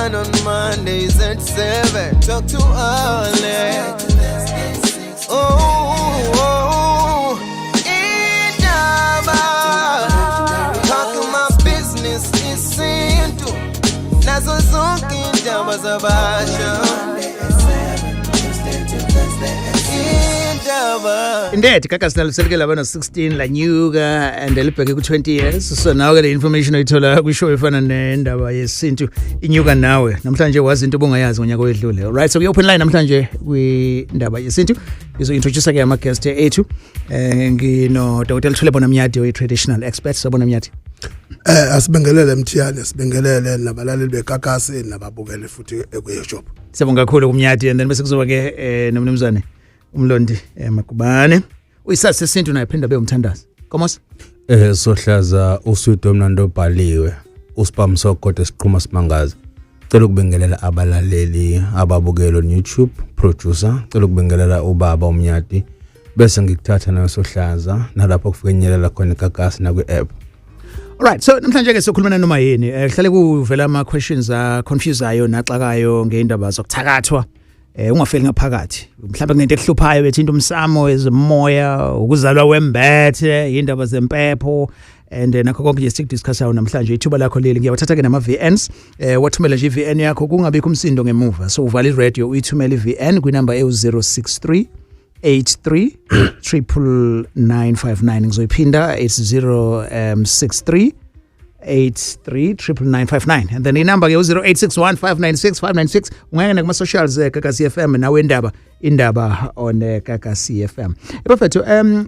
line on Mondays at 7. Talk to Alex. Oh, Indaba. Talk my business isintu. Nazo zonke indaba zabasha. Indaba. Indeed, Gagasi laliselike laba no-16, lanyuka and libheke ku-20 years. So nawe ke le information oyithola kwishow efana nendaba yesintu inyuka nawe. Namhlanje wazi into obungayazi ngonyaka oyedlule. Alright, so kuyi-open line namhlanje kwindaba yesintu. Ngizo-introduce ke ama-guest ethu. Ngino Dr. Thulebona Mnyadi, oyi-traditional expert. Sabona, Mnyadi. Asibingelele, Mthiyane, sibingelele nabalaleli beGagasi nababukele futhi ekuYouTube. Siyabonga kakhulu kuMnyadi, and then bese kuzoba ke nomnumzane uMlondi Magubane. Uyisazi sesintu naye, phinda be umthandazi. Komos? Sohlaza, uswidi omnandi obhaliwe, usibhamu sogodo siqhuma simangaza. Cela ukubingelela abalaleli ababukela on YouTube, producer, cela ukubingelela ubaba uMnyadi, bese ngikuthatha nawe Sohlaza, nalapho kufike nyelela khona iGagasi nakwi app. Alright, so namhlanje ke sokhuluma noma yini. Kuhlale kuvela ama questions a confusayo naxakayo ngeindaba zokuthakathwa. Ungafeli ngaphakathi. Mhlawumbe kunento ekuhluphayo bethinta umsamo, ezimoya, ukuzalwa wembethe, indaba zempepho and nakho konke nje sikudiscussayo namhlanje. Ithuba lakho leli, ngiyawathatha ke nama VNs. Wathumela nje iVN yakho, kungabikho umsindo ngemuva. So uvala iradio, uyithumela iVN kwinumber ewu 063 83 99959. Ngizoyiphinda, it's 063 83 99959, and then inumber ke u-0861 596 596. Ungangena kuma-socials, Gagasi FM, nawe indaba, indaba on Gagasi FM. Bafethu,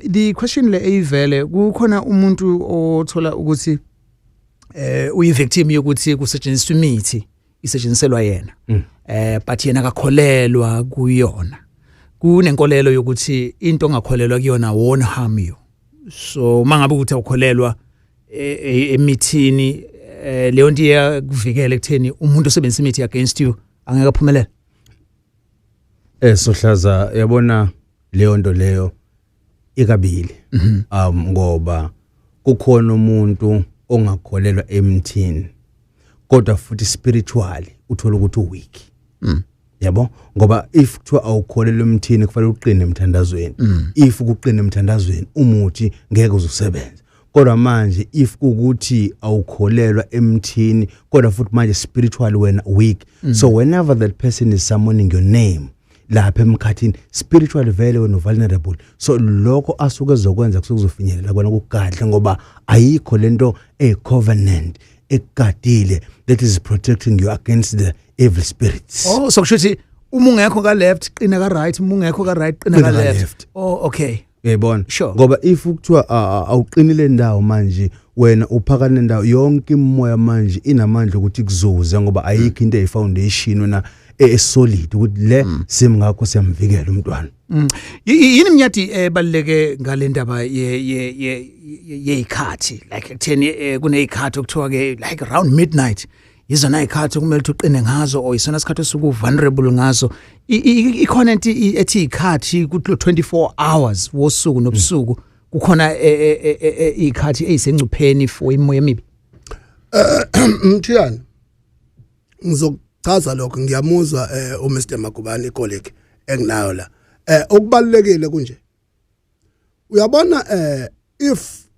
the question le eyivele kukhona umuntu othola ukuthi uyi-victim yokuthi kusetshenziswa imithi, isetshenziselwa yena, but yena akakholelwa kuyona. Kunenkolelo yokuthi into ongakholelwa kuyona won't harm you. So mangabe ukuthi awukholelwa emithini, leyo nto iyakuvikela ekutheni umuntu osebenzisa imithi against you angeke aphumelele. Sohlaza, yabona leyo nto leyo ikabili, ngoba kukhona umuntu ongakholelwa emthini kodwa futhi spiritually uthola ukuthi uweak, yabo, ngoba if kuthiwa awukholelwa emthini, kufanele uqine emthandazweni. If ukuqina emthandazweni, umuthi ngeke uzusebenza. Kodwa manje if kukuthi awukholelwa emthini kodwa futhi manje spiritually wena weak, so whenever that person is summoning your name lapha emkhathini, spiritually vele wena vulnerable, so lokho asuke ezokwenza kusuke kuzofinyelela kona kugadle, ngoba ayikho lento e covenant ekugadile that is protecting you against the evil spirits. Oh, so kusho ukuthi uma ungekho ka left, qina ka right, uma ungekho ka right, qina ka qina ka left. Left. Oh, okay. Uyayibona? Sure. Ngoba if kuthiwa awuqinile ndawo, manje wena uphakane nendawo yonke, imoya manje inamandla ukuthi kuzuze, ngoba ayikho into eyifoundation wena esolid ukuthi le simi ngakho siyamvikela umntwana. Yini, Mnyadi, ebaluleke ngale ndaba ye ye ye yeyikhathi, like ekutheni kuneyikhathi okuthiwa ke like around midnight izona izikhathi okumele ukuthi uqine ngazo, or isona sikhathi osuke vulnerable ngazo? Ikhona into ethi ikhathi ku 24 hours wosuku nobusuku, kukhona ikhathi ezisengcupheni for imoya emibi? Mthiyane, ngizokuchaza lokho. Ngiyamuzwa uMr Magubane, icolleague enginayo la. Okubalulekile kunje, uyabona, if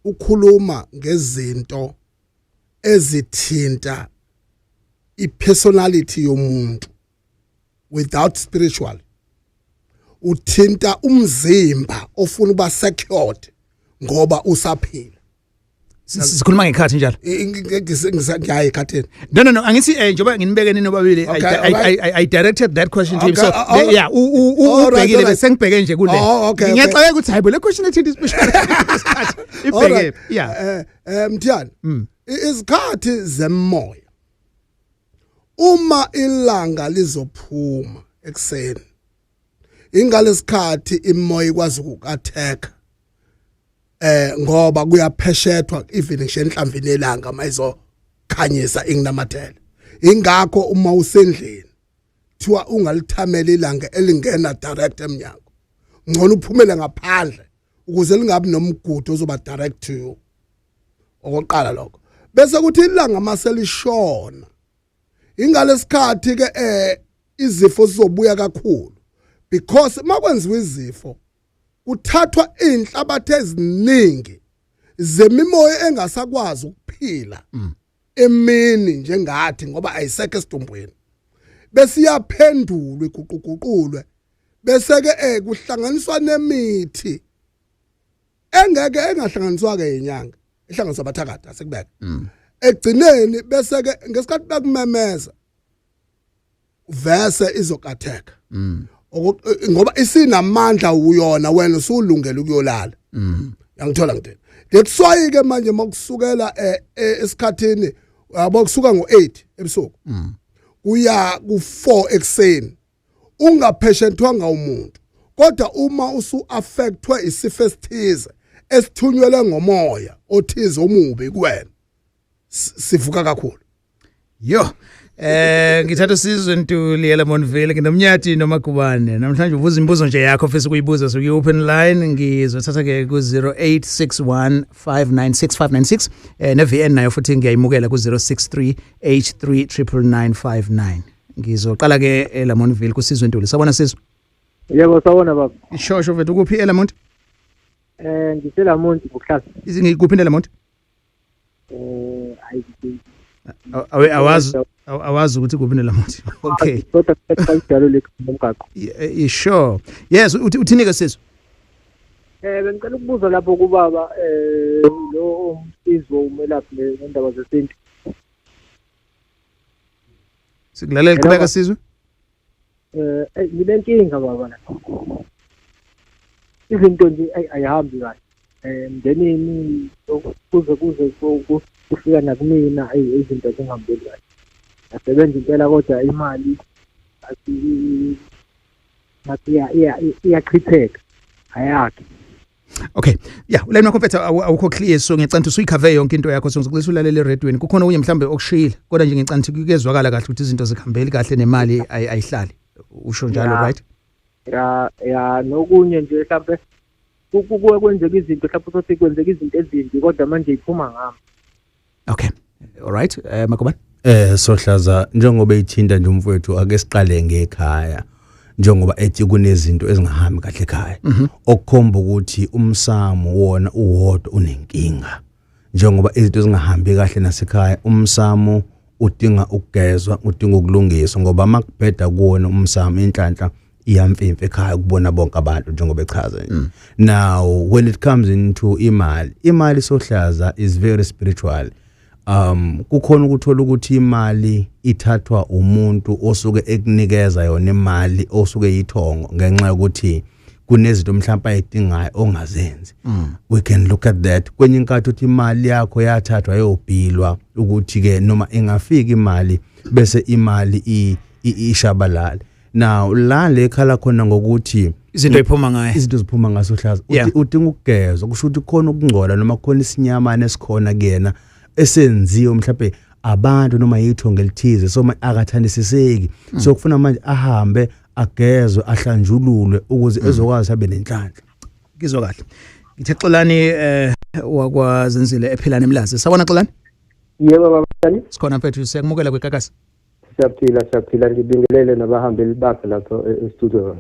ukhuluma ngezinto ezithinta ipersonality yomuntu without spiritual, uthinta umzimba ofuna uba secured ngoba usaphila. Sikhuluma ngekhathi njalo. Ngiyaye ekhathini. No, angithi njengoba nginibeke nini nobabili, I directed that question to him, so yeah, ubhekile, bese ngibheke nje kule. Oh, okay. Ngiyaxakeka ukuthi hayibo, le question ethi special isikhathi ibheke, yeah. Mthiyane, izikhathi zemoya, uma ilanga lizophuma ekseni, ingalesikhathi imoya ikwazi ukuattack, ngoba kuyapheshethwa even ngisho enhlamvini elanga mayizokhanyisa inginamathela. Ingakho uma usendlini thiwa ungalithamela ilanga elingena direct emnyango, ngcono uphumele ngaphandle ukuze lingabi nomgudu ozoba direct to you. Okokuqala lokho. Bese kuthi ilanga maselishona Ingalesikhathi ke izifo zizobuya kakhulu, because makwenziwa izifo kuthathwa inhlabathi eziningi zemimoya engasakwazi ukuphila emini njengathi, ngoba ayisekho esidumbweni, bese iyaphendulwa iguquguqulwe, bese ke kuhlanganiswa nemithi engeke engahlanganiswa ke inyanga, ihlanganiswa abathakathi asekubeka egcineni, bese ke ngesikhathi bakumemeza vese izokatheka ngoba isinamandla uyona, wena usulungela ukuyolala. Yangithola ngidini? That's why ke manje makusukela esikhathini yabo, kusuka ngo8 ebusuku kuya ku4 ekseni, ungapheshentwanga umuntu, kodwa uma usu affectwe isifo esithize esithunyelwe ngomoya othize omubi kuwena, sivuka kakhulu. Yo, ngithatha uSizwe Ntuli eLamontville, nginomnyati noMagubane. Namhlanje ubuza imibuzo nje yakho ofisa ukuyibuza, so open line ngizothatha ke ku 0861596596, ne VN nayo futhi ngiyayimukela ku 0638399959. Ngizoqala ke eLamontville kuSizwe Ntuli. Sabona Sizwe. Yebo, sawona baba. Ishosho mfethu, kuphi eLamont? NgiseLamont ngokuhlala. Izingikuphi eLamont? Ayi. Awazi ukuthi kuphi neLamont. Okay. Kodwa kuqala lekumgaqo. Sure. Yes, uthini ke Sizwe? Bengicela ukubuza lapho kubaba lo umsizo umelaphi ngendaba zesintu. Sikulalela, qhubeka Sizwe. Nginenkinga baba la. Izinto nje ayihambi kahle. Emndenini kuze kufika nakumina izinto zingahambeli kahle. Yasebenza impela kodwa imali ngathi iyachitheka, ayakhi. Okay. Yeah, ulayini wakho mfethu awukho clear, so ngiyacela ukuthi usuyikhave yonke into yakho, so ngizocela ulalele eredweni. Kukhona okunye mhlambe okushiyile, kodwa nje ngiyacela ukuthi kuyezwakala kahle ukuthi izinto zikhambeli kahle nemali ayihlali. Usho njalo, right? Ya, nokunye nje mhlambe kuke kwenzeka izinto, mhlawumbe uthi kwenzeka izinto ezimbi kodwa manje iphuma ngami. Okay. All right. Magubane. Sohlaza, njengoba ethinta nje umfowethu, ake siqale ngekhaya, njengoba ethi kunezinto ezingahambi kahle ekhaya, okukhomba ukuthi umsamo wona uwodwa unenkinga. Njengoba izinto ezingahambi kahle nasekhaya, umsamo udinga ukugezwa, udinga ukulungiswa, ngoba makubheda kuwona umsamo inhlanhla iyamfimfa ekhaya kubona bonke abantu, njengoba echaza nje. Now when it comes into imali Sohlaza is very spiritual. Kukhona ukuthola ukuthi imali ithathwa umuntu osuke ekunikeza yona imali, osuke yithongo, ngenxa yokuthi kunezinto mhlawumbe ayidingayo ongazenzi. We can look at that. Kwenye inkathi uthi imali yakho yathathwa yobhilwa, ukuthi ke noma ingafika imali bese imali ishabalala. Now la lekhala khona ngokuthi izinto iphuma ngaye, izinto ziphuma ngaso hlaza, udinga ukugezwa, kusho ukuthi khona ukungcola noma khona isinyamane esikhona kuyena esenziwe mhlawumbe abantu noma yithongo elithize, so akathandisiseki. So kufuna manje ahambe agezwe, ahlanjululwe ukuze ezokwazi abe nenhlanhla. Ngizwa kahle. Ngithe Xolani wakwaZenzile ephilana eMlazi. Sawubona Xolani. Yebo baba. Sikhona mfethu, siyakumukela kwiGagasi. Siyaphila, ngibingelele nabahambeli bakhe lapho e-studio.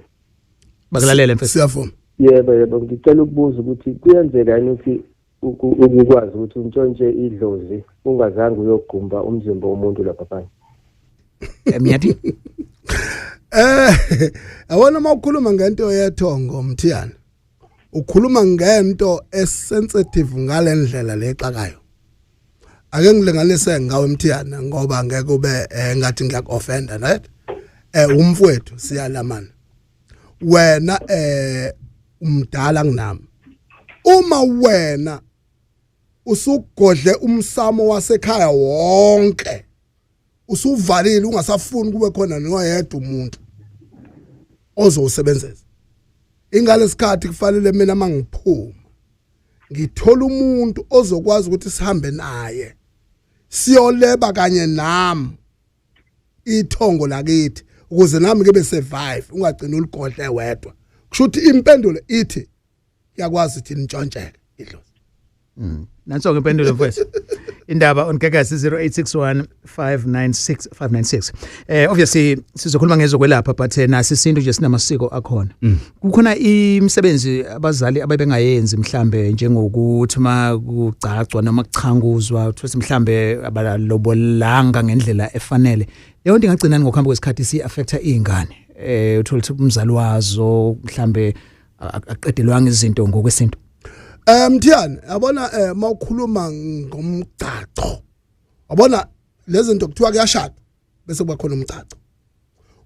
Bakulalele mfethu. Siyavuma. Yebo, ngicela ukubuza ukuthi kuyenzeka yini ukuthi ukwazi ukuthi untshontshe idlozi ungazange uyogumba umzimba womuntu lapha phansi? Mnyati. Awona mawukhuluma ngento yethongo Mthiyana, ukhuluma ngento esensitive ngalendlela lexakayo. Ake ngilinganise ngawe Mthiyana, ngoba ngeke ube ngathi ngiyakuoffenda, right? Umfowethu siyalamana. Wena umdala kunami. Uma wena usugodle umsamo wasekhaya wonke, usuvalile ungasafuni kube khona noyedwa umuntu ozowusebenzisa, ingalesikhathi kufanele mina mangiphuma ngithola umuntu ozokwazi ukuthi sihambe naye siyoleba kanye nami ithongo lakithi, ukuze nami ngibe survive, ungagcina uligodle wedwa. Kusho ukuthi impendulo ithi iyakwazi ukuthi nintshontsheke idlozi. Nanso ke impendulo mfethu. Indaba on Gagasi 0861 596 596. Obviously sizokhuluma ngezokwelapha, but nasi isintu nje sinamasiko akhona. Kukhona imisebenzi abazali ababengayenzi, mhlambe njengokuthi makugcagcwa noma kuchanguzwa, uthi mhlambe abalobolanga ngendlela efanele. Leyo nto ingagcina ngokuhamba kwesikhathi si affecta izingane. Uthola ukuthi umzali wazo mhlambe aqedelwanga izinto ngokwesintu. Mthiyane, yabona, mawukhuluma ngomgcaco, yabona lezi zinto kuthiwa kuyashada bese kuba khona umgcaco.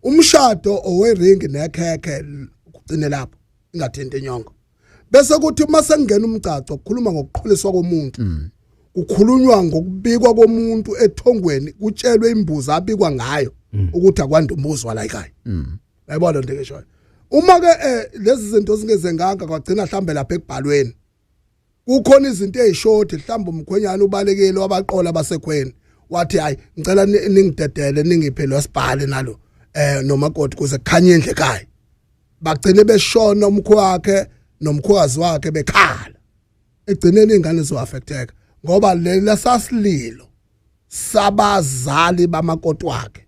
Umshado oweringi nekhekhe, kugcine lapho, ingathinti inyongo. Bese kuthi uma sekungena umgcaco, kukhuluma ngokuqhuliswa komuntu, kukhulunywa ngokubikwa komuntu ethongweni, kutshelwe imbuzi abikwa ngayo ukuthi akwanda umuzi wala ekhaya. Uyayibona into eshoyo? Uma ke lezi zinto zingezenganga, kwagcina mhlambe lapha ekubhalweni kukhona izinto ezishodi, mhlawumbe umkhwenyana ubalekile, wabaqola basekhweni, wathi, "Hayi, ngicela ningidedele, ningiphe lo sibhale nalo nomakoti kuze kukhanye indle ekhaya." Bagcine beshona umkho wakhe nomkhokazi wakhe bekhala. Egcineni ingane zo-affecteka ngoba lela sasililo sabazali bamakoti wakhe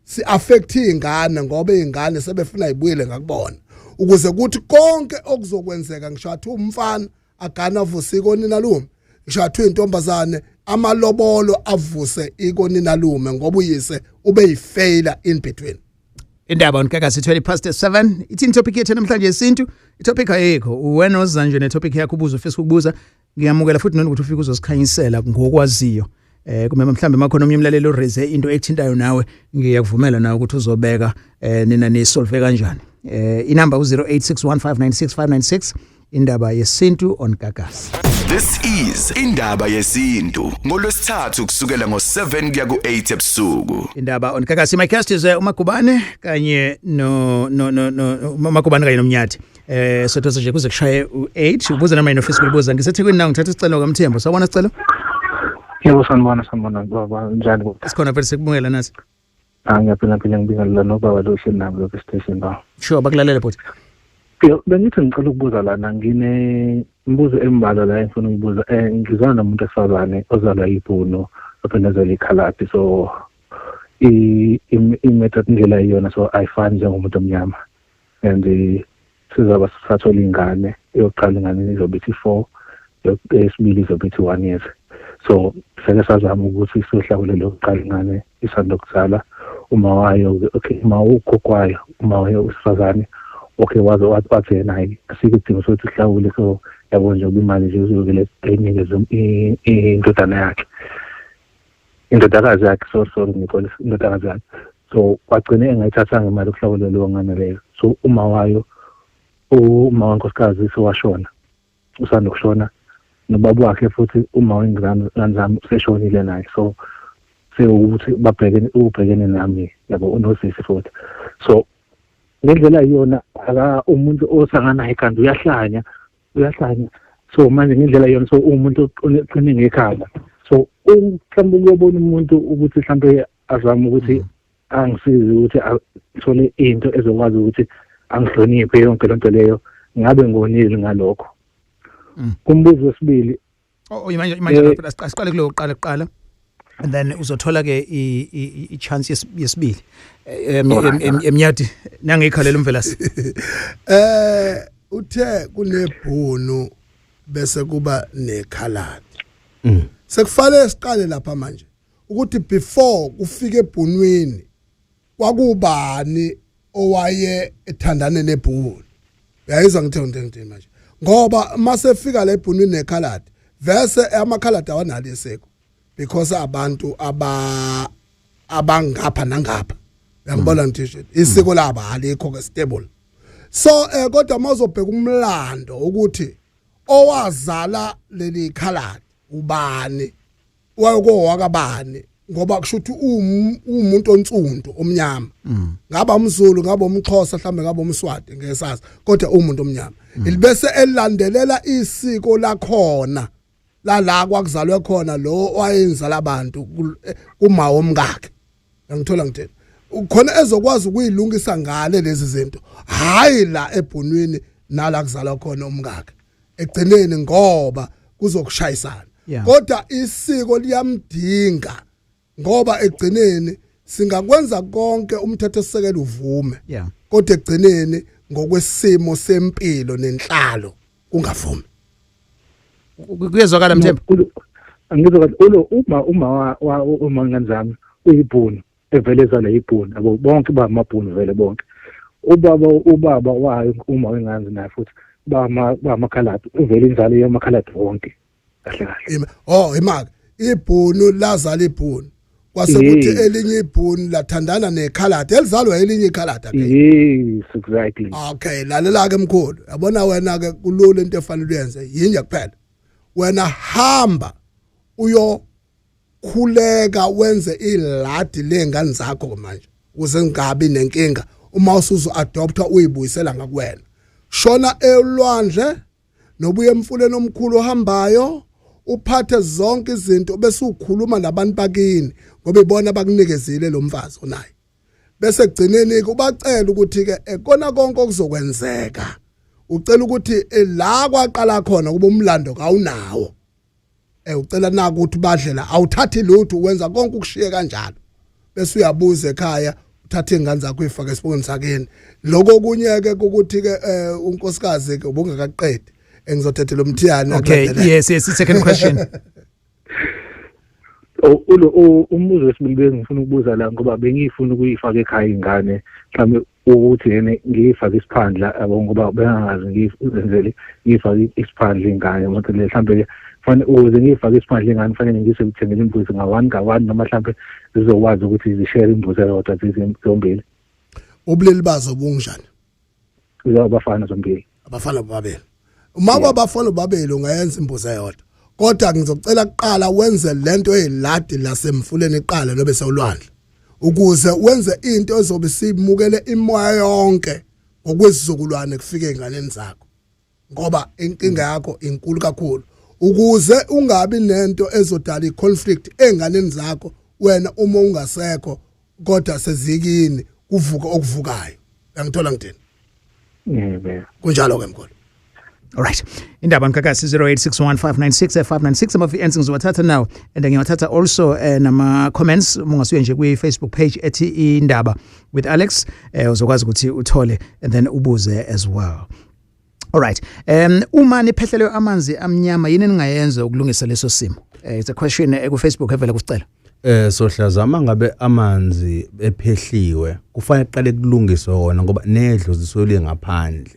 si-affect ingane, ngoba izingane sebefuna ibuyele ngakubona ukuze kuthi konke okuzokwenzeka, ngisho athi umfana agana avuse ikonina lume, ngisho athi intombazane amalobolo avuse ikonina lume, ngoba uyise ube yifailure in between. Indaba on Gagasi, 7:20. Ithini topic yethu namhlanje yesintu? Itopic ayikho. Wena oza nje netopic yakho, ubuza ufisa ukubuza. Ngiyamukela futhi noma ukuthi ufike uzosikhanyisela ngokwaziyo. Kumbe mhlambe makhona omnye umlaleli oraise into ekuthintayo nawe, ngiyakuvumela nawe ukuthi uzobeka nina nisolve kanjani. Inamba u0861596596. Indaba yesintu on Gagasi. This is Indaba Yesintu ngolwesithathu kusukela ngo7 kuya ku8 ebusuku. Indaba on Gagasi. My guest is uMagubane kanye no uMagubane kanye noMnyathi. Sothosa nje kuze kushaye u8. Ubuza noma inofisi kubuza. Ngisethekwini na, ngithatha isicelo kaMthembo. Sawubona, sicelo. Yebo, sanibona, sanibona baba, njani kodwa? Sikhona phela, sikubongela nathi. Ah, ngiyaphila phila, ngibingelela nobaba lo ohleli nabo lokho esiteshini ba. Sure, bakulalela bhuti. Yo, bengithi ngicela ukubuza lana, ngine imibuzo embalwa la engifuna ukubuza. Ngizwana nomuntu wesifazane ozalwa ibhunu ophinde azalwe ikhaladi, so i-method indlela iyona, so ayifani njengomuntu omnyama, and sizaba sisathola ingane eyokuqala. Ingane izobe ithi 4, eyesibili izobe ithi 1 years. So seke sazama ukuthi siyohlawulela yokuqala ingane isanda kuzala. Uma wayo, okay, uma ugogo wayo, uma wayo wesifazane, okay, waze wathi yena, hayi, asikho isidingo sokuthi uhlawule, so yabo nje imali nje uzokele eyinikeze indodana yakhe, indodakazi yakhe, sorry, sorry, ngixolisa, indodakazi yakhe. So wagcine engayithathanga imali yokuhlawulela leyo ngane leyo. So uma wayo, uma wankosikazi sewashona, usanda kushona, nobaba wakhe futhi, uma wengane zami, useshonile naye. So sewukuthi babhekene, ubhekene nami, yabo, unosisi futhi. So ngendlela iyona aka umuntu osangana ekhanda uyahlanya, uyahlanya. So manje ngendlela yona, so umuntu oqine ngekhanda, so mhlawumbe ukuyobona umuntu ukuthi mhlawumbe azame ukuthi angisize ukuthi athole into ezokwazi ukuthi angihloniphe yonke lento leyo, ngabe ngonile ngalokho? Kumbuzo wesibili. Oh, manje asiqale kulo kuqala kuqala and then uzothola ke i chance yesibili. Emnyathi nangikhalela umvelasi. Uthe kunebhunu bese kuba nekhaladi. Sekufanele siqale lapha manje ukuthi before kufike ebhunwini kwakubani owaye ethandane nebhunu? Uyayizwa ngithe ngithe manje, ngoba mase fika la ebhunwini nekhaladi, vese amakhaladi awanalo isiko because abantu aba abangapha nangapha, uyangibona ngisho, isiko labo alikho ke stable. So kodwa mawuzobheka umlando ukuthi owazala leli khaladi ubani, wayekowakabani, ngoba kusho ukuthi umuntu onsundu, omnyama, ngaba umZulu, ngaba umXhosa, mhlambe ngaba umSwati, ngesazi, kodwa umuntu omnyama, ilibese elandelela isiko lakhona la kwakuzalwe khona lo wayenzala abantu kuma womkakhe. Ngithola ngithini, khona ezokwazi ukuyilungisa ngale lezi zinto, hayi la ebhunwini nala kuzalwa khona umkakhe egcineni, ngoba kuzokushayisana. Kodwa isiko liyamdinga ngoba egcineni singakwenza konke umthetho sisekelo uvume, kodwa egcineni ngokwesimo sempilo nenhlalo kungavumi. Kuyezwakala Mthembu? Angizwa ulo uma ngane zami uyibhunu evele zala ibhunu, yabo bonke ba amabhunu vele bonke. Ubaba wayo uma wengane naye futhi ba amakhaladi, uvele inzalo yamakhaladi wonke kahle kahle. Oh imaka ibhunu lazala ibhunu, kwase kuthi elinye ibhunu lathandana nekhaladi elizalwa elinye ikhaladi. Yes, exactly. Okay, lalela ke mkhulu, yabona wena ke kulula into efanele uyenze yinye kuphela. Wena hamba uyokhuleka wenze iladi lengane zakho manje ukuze ngingabi nenkinga uma usuzo adopta uyibuyisela ngakuwena. Shona elwandle nobuye emfuleni omkhulu ohambayo, uphathe zonke izinto bese ukhuluma nabantu bakini ngoba ibona bakunikezile lo mfazi onaye. Bese egcineni ke ubacela ukuthi ke ekona konke okuzokwenzeka, ucela ukuthi la kwaqala khona kuba umlando kawunawo. Ucela naku ukuthi badlela awuthathi lutho, wenza konke ukushiye kanjalo. Bese uyabuza ekhaya, uthatha ingane zakho uyifake esibongweni sakini. Lokho kunye ke ukuthi ke unkosikazi ke ubungakaqedi engizothethela umthiyane. Okay, yes, second question. Umbuzo wesibili bengifuna ukubuza la ngoba bengifuna ukuyifaka ekhaya ingane mhlawumbe ukuthi yena ngiyifake isiphandla, yabo, ngoba bengazi ngiyenzele ngiyifake isiphandla ingane ngoba mhlawumbe kufanele ukuze ngiyifake isiphandla ingane kufanele ngisekuthengele imbuzi nga-1 noma mhlawumbe zizokwazi ukuthi zishare imbuzi eyodwa zombili. Ubulili bazo bunjani? Abafana zombili. Abafana bobabili. Uma kwabafana bobabili ungayenza imbuzi eyodwa, kodwa ngizocela kuqala wenze lento eyiladi lasemfuleni iqala nobe sewulwandle, ukuze wenze into ezobe simukele imoya yonke ngokwesizukulwane kufike enganeni zakho, ngoba inkinga yakho inkulu kakhulu. Ukuze ungabi nento ezodala iconflict enganeni zakho wena uma ungasekho, kodwa sezikini kuvuka okuvukayo. Uyangithola ngithini? Yebo. Kunjalo ke mkhulu. All right. Indaba nkakasi 0861596596 ama VNs ngizowathatha now and ngiyawathatha also nama comments ungasuye nje kwi Facebook page ethi Indaba with Alex, uzokwazi ukuthi uthole and then ubuze as well. All right. Uma niphehlelwe amanzi amnyama yini ningayenza ukulungisa leso simo? It's a question ku Facebook evela kusicela. Sohlazama ngabe amanzi ephehliwe kufanele qale kulungiswe wona ngoba nedlozi sole ngaphandle.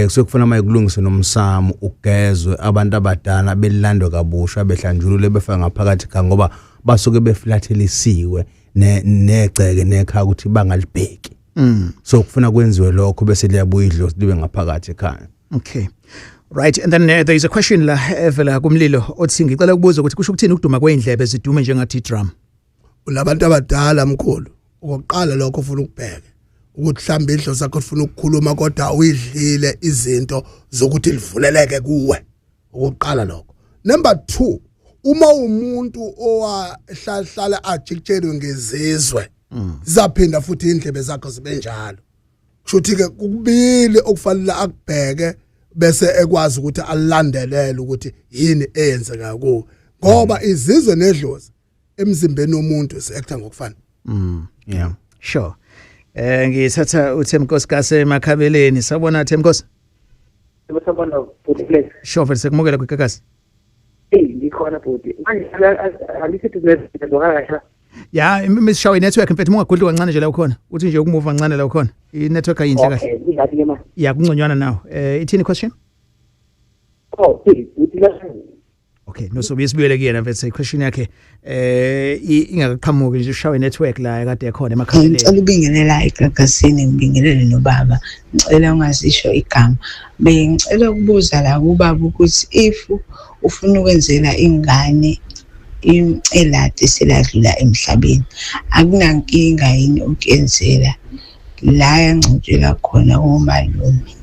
Kusuke kufanele maye kulungiswe nomsamo ugezwe abantu abadala belandwe kabusha behlanjulule befaka ngaphakathi ka ngoba basuke beflathelisiwe negceke nekhaya ukuthi bangalibheki. So kufuna kwenziwe lokho bese liyabuya idlozi libe ngaphakathi ekhaya. Okay. Right, and then there is a question la evela kumlilo othi ngicela ukubuza ukuthi kusho ukuthini ukuduma kweindlebe zidume njengathi drum. Unabantu abadala mkhulu, okokuqala lokho ufuna ukubheka ukuthi mhlawumbe idlozi sakho ufuna ukukhuluma kodwa uyidlile izinto zokuthi livuleleke kuwe. Okokuqala lokho. Number 2, uma umuntu owahlala ajikjelwe ngezizwe zaphinda futhi indlebe zakho zibe njalo. Kusho ukuthi ke kubili okufanele akubheke bese ekwazi ukuthi alandelele ukuthi yini eyenzeka kuwo, ngoba izizwe nedlozi emzimbeni womuntu siacta ngokufana. Yeah, sure. Ngithatha uThemkosi kase Makhabeleni. Sawubona Themkosi. Sawubona bhuti. Sure, vele sekumukela kwikakasi. Hey, ngikhona bhuti. Manje angithi sizokala kahle. Ya, imishawe network mfethu ungagudli kancane nje la ukhona. Uthi nje ukumuva kancane la ukhona. I network ayinhle kahle. Okay, ingathi ke manje. Ya, kungconywana nawo. Ithini question? Oh, uthi la. Okay, no so besibuyele kuyena mfethu question yakhe ingakaqhamuki nje ushawe network la kade ekhona emakhaleni. Ngicela ubingelela egagasini, ngibingelele nobaba. Ngicela ungazisho igama. Bengicela ukubuza la kubaba ukuthi if ufuna ukwenzela ingane elade seladlula emhlabeni akunankinga yini ukuyenzela la yangcitshela khona umalume?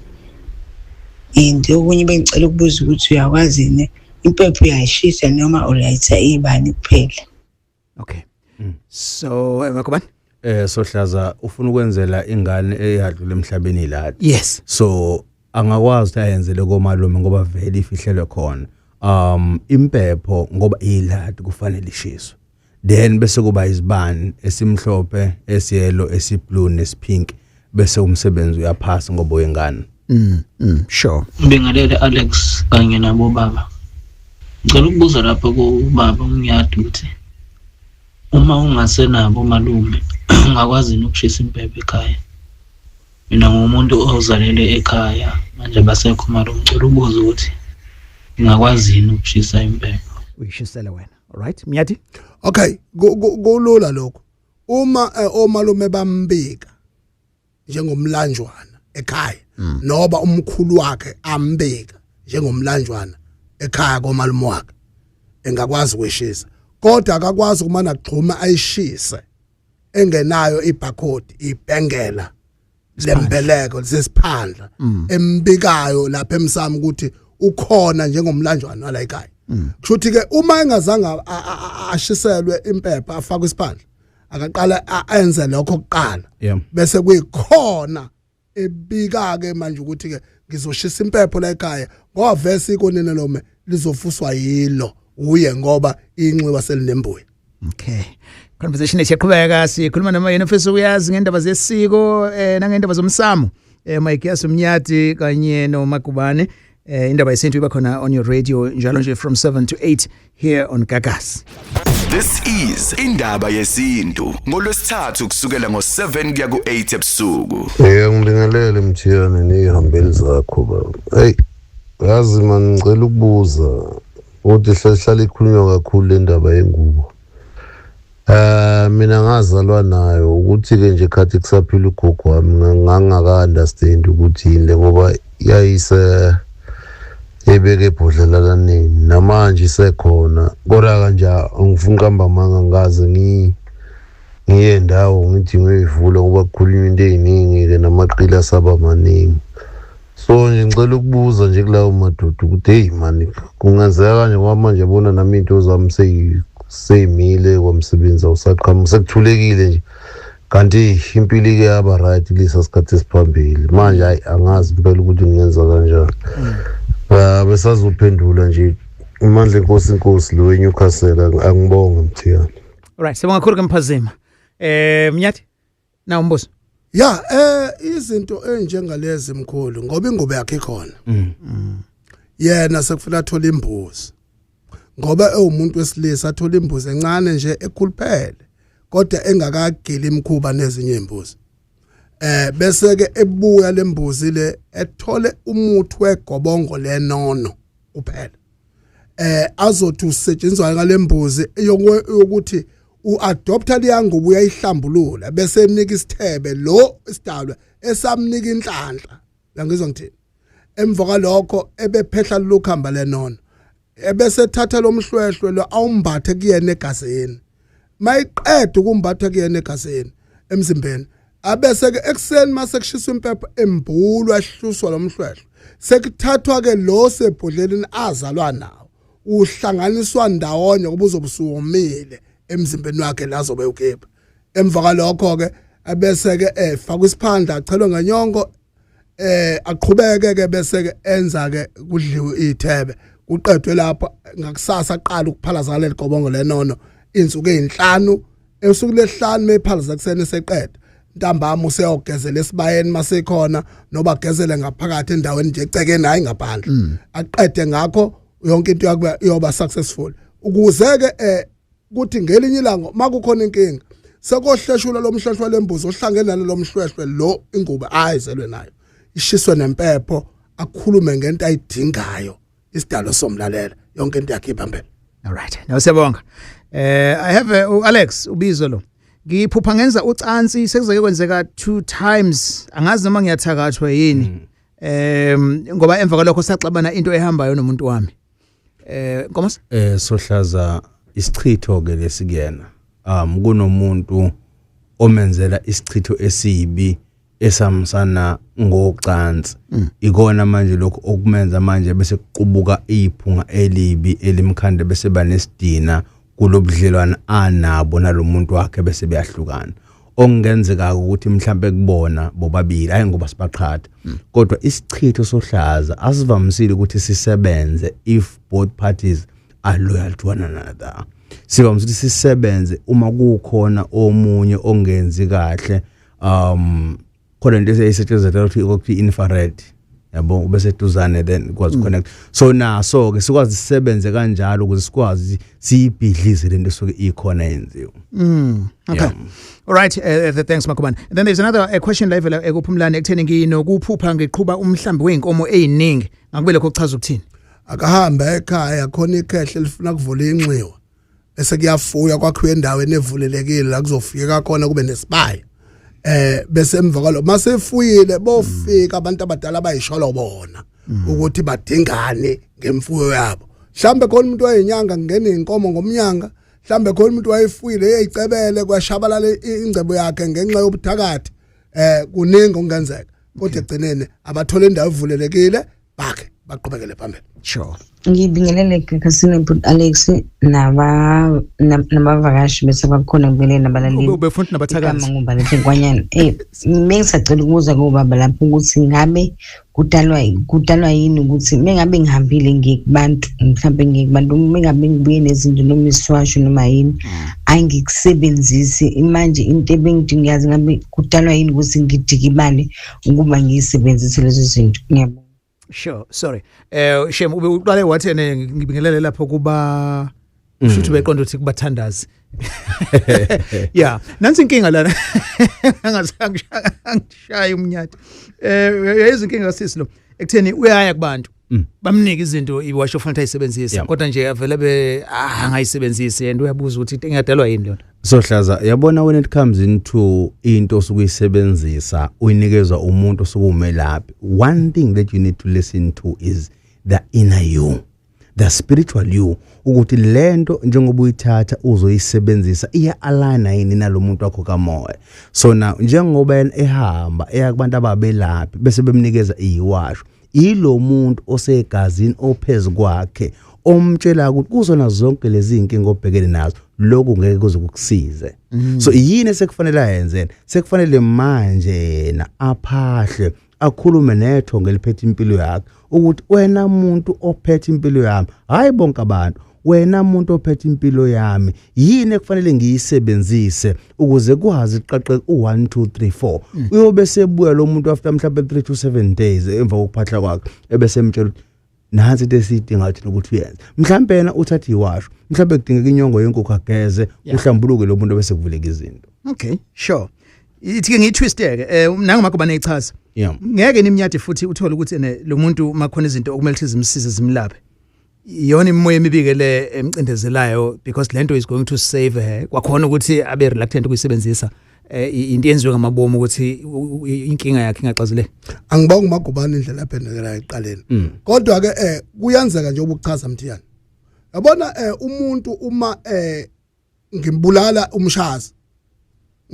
And okunye bengicela ukubuza ukuthi uyakwazi yini impepho uyayishisa noma ulayitha ibani kuphela? Okay. So makubani? Sohlaza ufuna ukwenzela ingane eyadlula emhlabeni lade. Yes. So angakwazi ukuthi ayenzele komalume ngoba vele ifihlelwe khona. Impepho ngoba iladi kufanele ishiswe, then bese kuba izibani esimhlophe, esiyellow, esiblue nesipink, bese umsebenzi uyaphasa ngoba uyengane. Sure. Ngibingelele Alex kanye nabo baba. Ngicela ukubuza lapha kubaba uMnyadi ukuthi uma ungasenabo malume ungakwazi yini ukushisa impepho ekhaya? Mina ngumuntu ozalele ekhaya, manje basekho malume, ngicela ukubuza ukuthi ngingakwazi yini ukushisa impepho? Uyishisele wena. All right, Mnyadi. Okay, kulula lokho. Uma omalume bambika njengomlanjwana ekhaya, noba umkhulu wakhe ambika njengomlanjwana ekhaya komalume wakhe, engakwazi ukweshisa, kodwa akakwazi ukumana gxuma ayishise engenayo ibarcode, ibhengela lembeleko lisesiphandla embikayo lapha emsamo ukuthi ukhona njengomlanjwana wala ekhaya. Kushuthi ke uma engazange ashiselwe impepha afakwe isiphandla, akaqala enze lokho kuqala, bese kuyikhona ebika ke manje ukuthi ke ngizoshisa impepho la ekhaya, ngoba vese ikonene lome lizofuswa yilo uye ngoba inxiwa selinembuya. Okay, conversation esiyaqhubeka, sikhuluma noma yena ofisa ukuyazi ngendaba zesiko nangendaba zomsamo, Mike Mnyadi kanye noMagubane. Indaba yesintu iba khona on your radio njalo nje from 7 to 8 here on Gagasi. This is Indaba Yesintu ngolwesithathu kusukela ngo7 kuya ku8 ebusuku. Ngibingelele Mthiyane nehambeli zakho baba. Hey, yazi man, ngicela ukubuza ukuthi hlala ikhulunywa kakhulu le ndaba yengubo. Mina ngazalwa nayo, ukuthi ke nje khathi kusaphila ugogo wami ngangaka understand ukuthi yini le, ngoba yayise ebeke ebhodlela lanini, namanje isekhona. Kodwa kanje angifuni qamba manga, ngaze ngiye ndawo ngithi ngiyoyivula ngoba kukhulunywa into eziningi ke namaqila asaba maningi. So nje ngicela ukubuza nje kulawo madoda ukuthi hey man, kungenzeka kanje ngoba manje yabona nami into zami seyimile kwamsebenzi awusaqhamuka, sekuthulekile nje, kanti impilo ike yaba right kulesa sikhathi esiphambili. Manje hayi angazi impela ukuthi ngingenza kanjani. Besazophendula nje uMandla Inkosi Inkosi lo weNewcastle, angibonge Mthiyane. Alright, sibonga kakhulu ke Mphazima. Mnyathi, na umbuzo. Ya, izinto enjengalezi mkhulu, ngoba ingubo yakhe ikhona. Yena sekufuna athola imbuzi. Ngoba ewumuntu wesilisa athola imbuzi encane nje ekhuluphele, kodwa engakagili imkhuba nezinye imbuzi. Bese ke ebuya lembuzi le ethole umuthi wegobongo lenono kuphela. Azothi usetshenziswa ngalembuzi yokuthi uadopta liyangubo uyayihlambulula, bese emnika isithebe lo isidalwa esamnika inhlanhla. Uyangizwa ngithini? Emva kwalokho ebephehla lokhamba lenono, ebese thatha lomhlwehlwe lo awumbathe kuyena egazini. Mayiqeda ukumbatha kuyena egazini emzimbeni, abese ke ekseni mase kushiswa impepho embulwa ehluswa lomhlwehlwe, sekuthathwa ke lo sebhodleleni azalwa nawo, uhlanganiswa ndawonye ngoba uzobusuwomile emzimbeni wakhe lazobe ukhipha. Emva kwalokho ke abese ke efakwa isiphandla, achelwe ngenyongo, aqhubeke ke bese ke enza ke kudliwe ithebe, kuqedwe lapho. Ngakusasa aqala ukuphalaza leligobongo lenono insuku ezinhlanu. Esuku lesihlanu mephalaza kuseni seqeda, ntambama useyogezela esibayeni masekhona, noba gezele ngaphakathi endaweni nje ecekeni, hayi ngaphandle. Aqede ngakho yonke into yakuba iyoba successful, ukuze ke kuthi ngelinye ilanga makukhona inkinga sekohleshula lomhlwehlwe lembuzi ohlangene nalo mhlwehlwe lo ingubo ayizelwe nayo, ishiswe nempepho, akhulume ngento ayidingayo, isidalo somlalela, yonke into yakhe ibambele. All right, now siyabonga. I have Alex ubizo lo. Ngiphupha ngenza ucansi, sekuzoke kwenzeka 2 times, angazi noma ngiyathakathwa yini. Ngoba emva kwalokho saxabana into ehambayo nomuntu wami. Nkomo? Sohlaza isichitho ke lesikuyena. Kunomuntu omenzela isichitho esibi esamsana ngocansi. Ikona manje lokho okumenza manje bese kuqubuka iphunga elibi elimkhande, bese banesidina kulobudlelwana anabo nalomuntu wakhe, bese beyahlukana. Okungenzeka ukuthi mhlambe kubona bobabili, hayi ngoba sibaqhatha, kodwa isichitho sohlaza asivamisile ukuthi sisebenze if both parties are loyal to one another. Sivamise ukuthi sisebenze uma kukhona omunye ongenzi kahle. Khona into esetshenziswa ukuthi infrared, yabo, ube seduzane, then kwazi connect. So naso ke sikwazi sisebenze kanjalo ukuze sikwazi siyibhidlize lento esuke ikhona yenziwe. Okay. Yeah. All right, thanks Makhubane. And then there's another question la evela ekuphumlane ekutheni nginokuphupha ngiqhuba umhlambi weinkomo eziningi. Ngakube lokho kuchaza ukuthini? Akahambe ekhaya, khona ikhehle elifuna kuvula inxiwa, bese kuyafuya kwakhiwe endaweni evulelekile la kuzofika khona kube nesibaya, bese emva kwalo masefuyile bofika abantu abadala abayisholo bona ukuthi badingane ngemfuyo yabo. Mhlambe khona umuntu wayenyanga ngene inkomo ngomnyanga, mhlambe khona umuntu wayefuyile eyicebele kwashabalala ingcebo yakhe ngenxa yobuthakathi. Kuningi okungenzeka, kodwa egcineni abathola indawo evulelekile bakhe baqhubekele phambili. Sure. Ngibingelele Gagasini, bhuti Alex, naba nabavakashi bese bakhona, ngibingelele nabalaleli. Ubefuna nabathakathi. Igama nguBalethe Nkwanyana. Bengisacela ukubuza kubaba lapho ukuthi ngabe kudalwa yini ukuthi mengabe ngihambile ngiye kubantu, mhlawumbe ngiye kubantu, mengabe ngibuye nezinto noma isiwasho noma yini, angikusebenzisi. Manje into ebengidingazi, ngabe kudalwa yini ukuthi ngidikibale ukuba ngiyisebenzise lezo zinto? Ngiyabonga. Sure, sorry. Shem, ube uqale wathi ene ngibingelele lapho kuba kushuthi beqonda ukuthi kubathandazi. Yeah, nansi inkinga lana. Angazange angishaya umnyathi. Yayizi inkinga kasisi lo. Ekutheni uyaya kubantu. Bamnika izinto iwasho fanele ayisebenzise kodwa nje avele be angayisebenzisi and uyabuza ukuthi into engadalwa yini lona. Sohlaza, yabona, when it comes into into osukuyisebenzisa uyinikezwa umuntu osukumelaphi, one thing that you need to listen to is the inner you, the spiritual you, ukuthi lento njengoba uyithatha uzoyisebenzisa iya align yini nalomuntu wakho kamoya. So now njengoba yena ehamba eya kubantu ababelaphi bese bemnikeza iwasho, ilo muntu osegazini ophezu kwakhe omtshela ukuthi kuzona zonke lezi inkinga obhekene nazo, lokhu ngeke kuze kukusize. So yini esekufanele ayenzene? Sekufanele manje yena aphahle, akhulume nethongo eliphethe impilo yakhe ukuthi wena muntu ophethe impilo yami, hayi bonke abantu, wena muntu ophethe impilo yami, yini ekufanele ngiyisebenzise ukuze kwazi iqaqe u1 2 3 4? Uyobe sebuya lo muntu after mhlawumbe 3 to 7 days emva kokuphahla kwakhe, ebese emtshela ukuthi nansi into esiyidinga thina ukuthi uyenze. Mhlawumbe yena uthatha iwasho, mhlawumbe kudingeka inyongo yenkukhu, ageze, uhlambuluke lo muntu, bese kuvuleka izinto. Okay, sure. Ithi ke ngiyitwiste ke nangu Magubane ichaza. Ngeke nimnyade futhi uthole ukuthi ene lo muntu makhona izinto okumele ukuthi zimsize zimlaphe. Iyona imimoya emibike le emcindezelayo, because lento is going to save her. Kwakhona ukuthi abe reluctant ukuyisebenzisa. Into yenziwe ngamabomu ukuthi inkinga yakhe ingaxazuleki. Angibongi Magubane indlela aphendukela eqaleni, kodwa ke kuyenzeka nje ubuchaza Mthiyane, yabona, umuntu uma ngimbulala umshazi,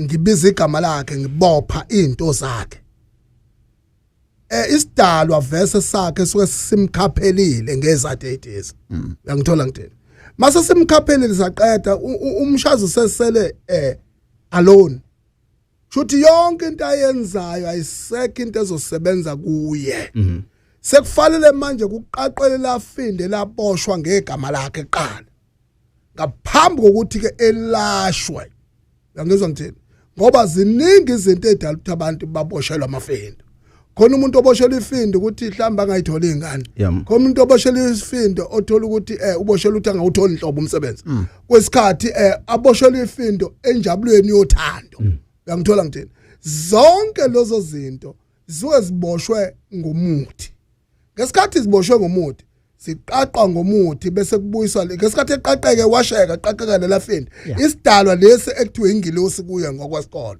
ngibiza igama lakhe, ngibopha izinto zakhe, isidalwa vese sakhe suke simkhaphelile ngezathu ezithize. Uyangithola ngithini? Mase simkhaphelile saqeda, umshazi sesele alone, shuthi yonke into ayenzayo ayisekho into ezosebenza kuye. Sekufanele manje kuqaqele lafinde laboshwa ngegama lakhe eqala ngaphambi kokuthi ke elashwe. Uyangizwa ngithini? Ngoba ziningi izinto ezidala ukuthi abantu baboshelwe amafindo. Khona umuntu oboshelwa ifindo ukuthi mhlawumbe angayithola ingane, khona umuntu oboshelwa ifindo othola ukuthi uboshelwa ukuthi angawutholi inhlobo umsebenzi kwesikhathi, aboshelwa ifindo enjabulweni yothando. Uyangithola ngithini? Zonke lezo zinto zisuke ziboshwe ngomuthi. Ngesikhathi ziboshwe ngomuthi, siqaqwa ngomuthi, bese kubuyiswa ngesikhathi eqaqeke, washeka, qaqeka lela findo, isidalwa lesi ekuthiwa ingilosi kuye ngokwesikolo,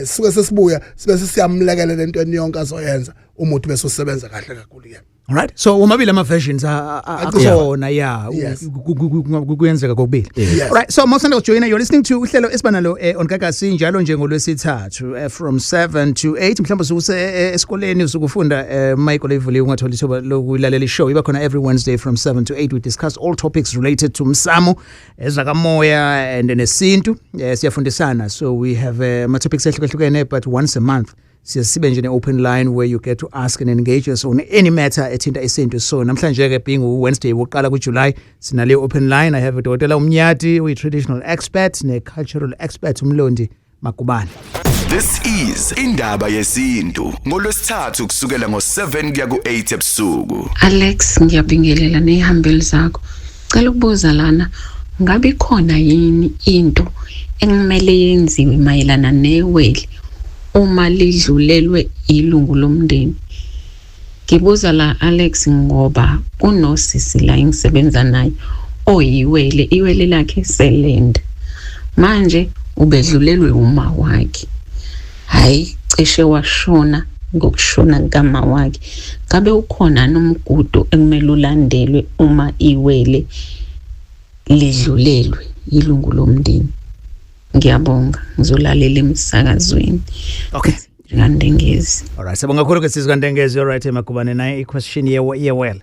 sisuke sesibuya sibe sesiyamlekelela entweni yonke azoyenza. Umuthi bese usebenza kahle kakhulu ke. All right, so womabili ama versions akhona, yeah. Yes. Kuyenzeka kokubili. Yes. All right, so mawusanda kujoyina, you're listening to uhlelo esibanalo on Gagasi njalo nje ngolwesithathu from 7 to 8. Mhlawumbe ususe esikoleni, usukufunda, Michael Evuli, ungathola ithuba lokulalela ishow. Iba khona every Wednesday from 7 to 8. We discuss all topics related to msamo, ezakamoya and nesintu. Siyafundisana. So we have ama topics ehlukahlukene, but once a month siye sibe nje ne-open line where you get to ask and engage us on any matter ethinta isintu. So namhlanje ke, being Wednesday wokuqala kuJuly, sinale open line. I have udokotela uMnyati, uyi-traditional expert, ne-cultural expert uMlondi Magubane. This is Indaba Yesintu ngolwesithathu kusukela ngo7 kuya ku8 ebusuku. Alex, ngiyabingelela nezihambeli zakho. Cela ukubuza lana, ngabe ikhona yini into engimele yenziwe mayelana newele uma lidlulelwe ilungu lomndeni? Ngibuza la, Alex, ngoba kunosisi la engisebenza naye oyiwele, iwele lakhe selenda. Manje ubedlulelwe uma wakhe. Hayi, cishe washona ngokushona kama wakhe. Ngabe ukhona nomgudu ekumele ulandelwe uma iwele lidlulelwe ilungu lomndeni? Ngiyabonga, ngizolalela emsakazweni. Okay. Ngandengezi. All right, siyabonga kakhulu ke sisi kaNdengezi. All right, Magubane, naye i-question yewele.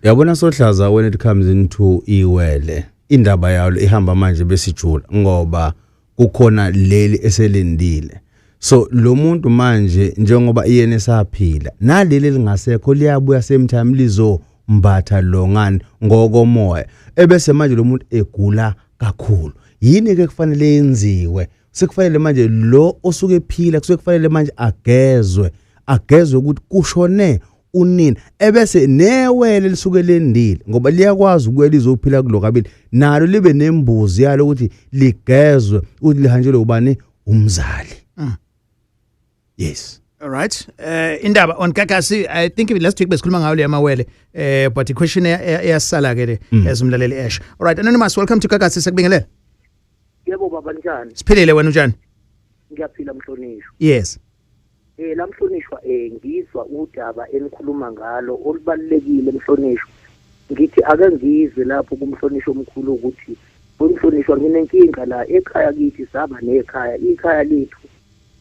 Yabona sohlaza, when it comes into iwele, indaba yalo ihamba manje besijula ngoba kukhona leli eselendile. So lo muntu manje, njengoba iyena esaphila, naleli lingasekho liyabuya same time lizo mbatha lo ngani ngokomoya, ebese manje lo muntu egula kakhulu. Yini ke kufanele yenziwe? Sekufanele manje lo osuke ephila, kusuke kufanele manje agezwe ukuthi kushone unini, ebese newele lisuke lendile, ngoba liyakwazi ukuya lizophila kulo kabili, nalo libe nembuzi yalo ukuthi ligezwe ukuthi lihanjelwe ubani, umzali. Yes. All right. Indaba on Gagasi, I think last week besikhuluma ngayo le yamawele. But the question eyasala ke le ezumlaleli Ash. All right, Anonymous, welcome to Gagasi, sekubingelele. Yebo baba, njani? Siphilile, wena unjani? Ngiyaphila, mhlonishwa. Yes. La mhlonishwa, ngizwa udaba enikhuluma ngalo olubalekile, mhlonishwa. Ngithi ake ngizwe lapho kumhlonishwa omkhulu ukuthi, umhlonishwa, nginenkinga la ekhaya kithi. Saba nekhaya, ikhaya lethu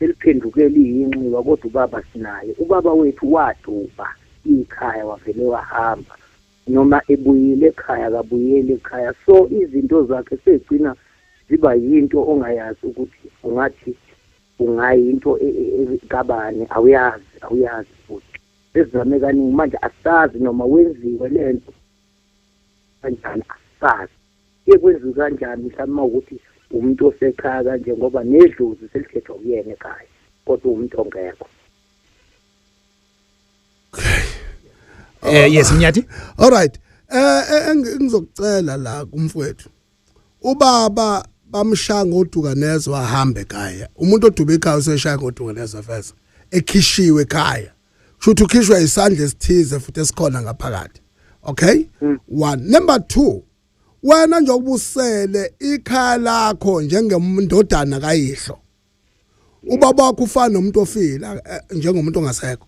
eliphenduke liyinxiwa, kodwa ubaba sinaye. Ubaba wethu waduba ikhaya, wavele wahamba. Noma ebuyile ekhaya, kabuyele ekhaya, so izinto zakhe segcina ziba yinto ongayazi ukuthi ungathi ungayinto kabani, awuyazi futhi. Sesizame kaningi manje, asazi noma wenziwe lento kanjani, asazi kuye kwenziwe kanjani. Mhlawumbe ukuthi umuntu osekhaya kanje, ngoba nedlozi selikhethwa kuyena ekhaya, kodwa umuntu ongekho. Yes, Mnyati. All right. Engizokucela la kumfowethu. Ubaba bamshaya ngoduka nezwe, wahamba ekhaya. Umuntu oduba ekhaya useshaya ngoduka nezwe vese. Ekhishiwe ekhaya. Kusho ukuthi ukhishwa isandla esithize futhi esikhona ngaphakathi. Okay? One. Number 2. Wena njengoba usele ikhaya lakho njengemndodana kayihlo, ubaba wakho ufana nomuntu ofile, njengomuntu ongasekho.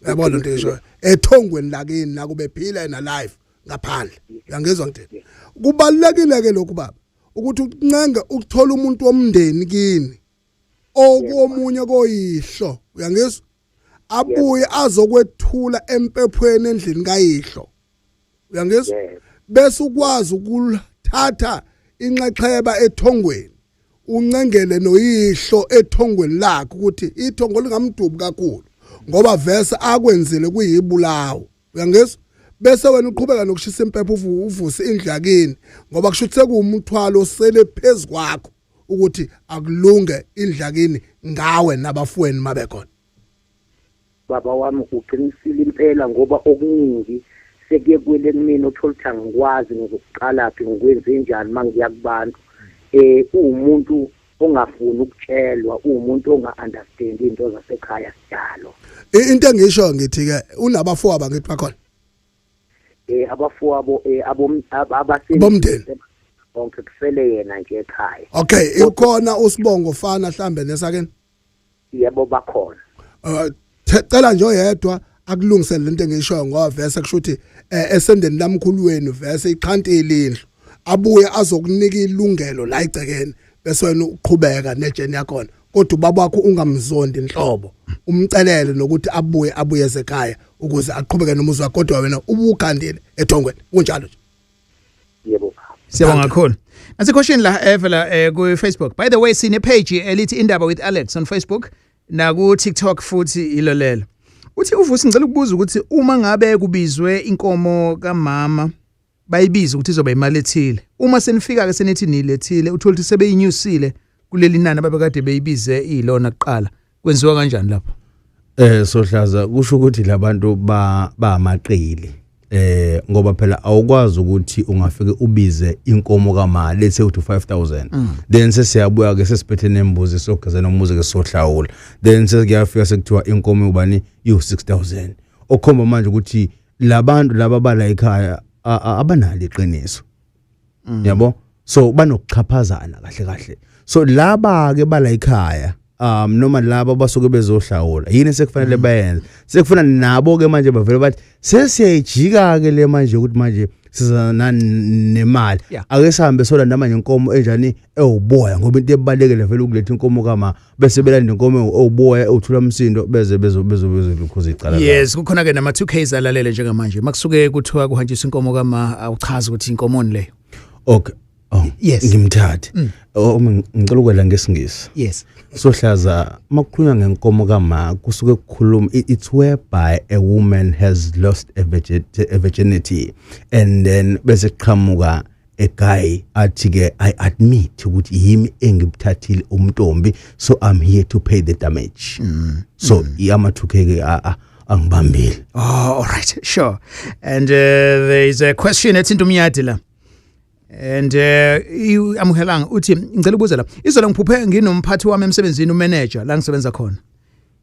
Uyabona into esho ethongweni lakini nakube phila ena life ngaphandle. Uyangizwa ngithini? Kubalekile ke lokhu baba, ukuthi uncenge ukuthola umuntu womndeni kini okomunye koyihlo. Uyangizwa? Abuye azokwethula empephweni endlini kayihlo. Uyangizwa? Bese ukwazi ukuthatha inxexheba ethongweni, uncengele noyihlo ethongweni lakhe ukuthi ithongo lingamdubi kakhulu, ngoba vese akwenzile kuyibulawo. Uyangizwa? Bese wena uqhubeka nokushisa impepho, uvuse indlu yakini, ngoba kusho ukuthi sekuwumthwalo osele phezu kwakho ukuthi akulunge indlu yakini ngawe nabafuweni mabekhona. Baba wami, uqinisile impela, ngoba okuningi sekuye kwele kumina, uthola ukuthi angikwazi ngizokuqalaphi, ngikwenze njani uma ngiya kubantu. Uwumuntu ongafuni ukutshelwa, uwumuntu onga-understand into zasekhaya sidalo. Into engisho ngithi ke, unabafowabo ngithi bakhona? Abafowabo abomndeni bonke, kusele yena nje ekhaya. Okay, ukhona usibongo fana mhlambe nesakeni? Yebo, bakhona. Cela nje oyedwa akulungisele lento engishoyo, ngoba vese kusho ukuthi esendeni lamkhulu wenu vese iqhantile indlu, abuye azokunika ilungelo la igcekeni, bese wena uqhubeka nejeni yakhona. Kodwa ubaba wakho ungamzondi inhlobo, umcelele nokuthi abuye ezekhaya ukuze aqhubeke nomuzi wakho, kodwa wena ubukhandile ethongweni. Kunjalo nje. Yebo. Siyabonga kakhulu. Nasi question la evela ku Facebook. By the way, sine page elithi Indaba with Alex on Facebook na ku TikTok futhi ilolelo. Uthi uVusi, ngicela ukubuza ukuthi uma ngabe kubizwe inkomo kamama, bayibiza ukuthi izoba imali ethile, uma senifika ke senithi nilethile, uthola ukuthi sebeyinyusile kuleli nani ababekade beyibize ilona kuqala, kwenziwa kanjani lapho? Sohlaza, kusho ukuthi labantu ba bamaqili, ngoba phela awukwazi ukuthi ungafike ubize inkomo kama, let's say uthi 5000, then sesiyabuya ke sesiphethe nembuzi, sogeza nomuzi ke, sohlawula, then sekuyafika sekuthiwa inkomo ubani iyu 6000, okhomba manje ukuthi labantu laba bala ekhaya abanalo iqiniso, yabo. So banokuchaphazana kahle kahle. So laba ke bala ekhaya, noma laba basuke bezohlawula, yini sekufanele bayenze? Sekufuna nabo ke manje bavele bathi sesiyayijika ke le manje, ukuthi manje siza nemali, ake sihambe solanda manje inkomo enjani, ewuboya, ngoba into ebalekele vele ukuletha inkomo kama, bese belanda inkomo ewuboya ewuthula umsindo, beze bezo bezo bezokhuza icala. Yes, kukhona ke nama 2Ks alalele njengamanje. Makusuke kuthiwa kuhanjiswa inkomo kama, awuchaza ukuthi inkomoni leyo? Okay. Oh, Yes. ngimthathe. Oh, ngicela ukwela ngesingisi. Yes. Sohlaza, makukhulunywa ngenkomo kama, kusuke kukhuluma it's whereby a woman has lost a virginity and then bese qhamuka a guy athi ke, "I admit ukuthi yimi engibuthathile umntombi, so I'm here to pay the damage." So ama 2K ke angibambile. Oh, all right, sure. And there is a question ethinta umnyadi la. And amuhelanga uthi, ngicela ukubuza la. Izolo ngiphuphe nginomphathi wami emsebenzini, umanager la ngisebenza khona.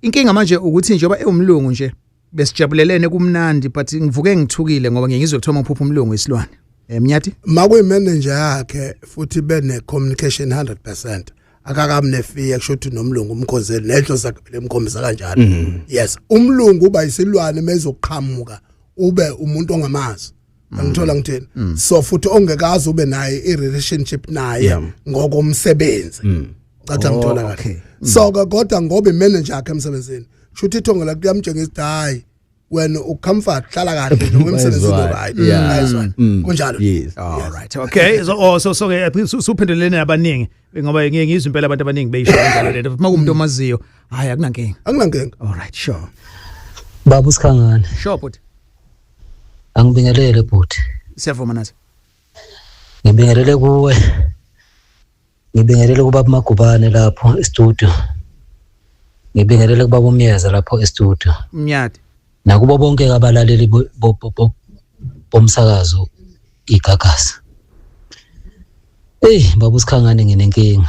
Inkinga manje ukuthi njengoba ewumlungu nje, besijabulelene kumnandi, but ngivuke ngithukile ngoba ngiyizwe kuthiwa ngiphupha umlungu isilwane. Mnyati? Makuyi-manager yakhe futhi bene communication 100%, akakamnefear, kusho ukuthi nomlungu umkhonzeli nedlo zakhe lemkhombisa kanjalo. Yes, umlungu uba isilwane mezoqhamuka ube umuntu ongamazi, angithola ngithini? So futhi ongekazi ube naye i-relationship naye ngokomsebenzi, cathi angithola kahle. So ke kodwa ngoba imanager yakhe emsebenzini, kusho ukuthi ithongo lakhe liyamtshengisa ukuthi hayi, wena ucomfort, hlala kahle noma emsebenzini. Bayezwana. Right, bayezwana, kunjalo. Yes. All right. Okay. So oh, so ke I think suphendulene abaningi, ngoba ngeke ngizwe impela abantu abaningi beyisho kanjalo lento. Makumuntu omaziyo, hayi, akunankinga. Akunankinga. All right, sure. Baba uSikhangane. Sure, but Angibingelele bhuti. Siyavuma nathi. Ngibingelele kuwe. Ngibingelele kubaba Magubane lapho e-studio. Ngibingelele kubaba uMyeza lapho e-studio. Mnyadi. Nakubo bonke abalaleli bomsakazo iGagasi. Hey baba uSikhangane, nginenkinga.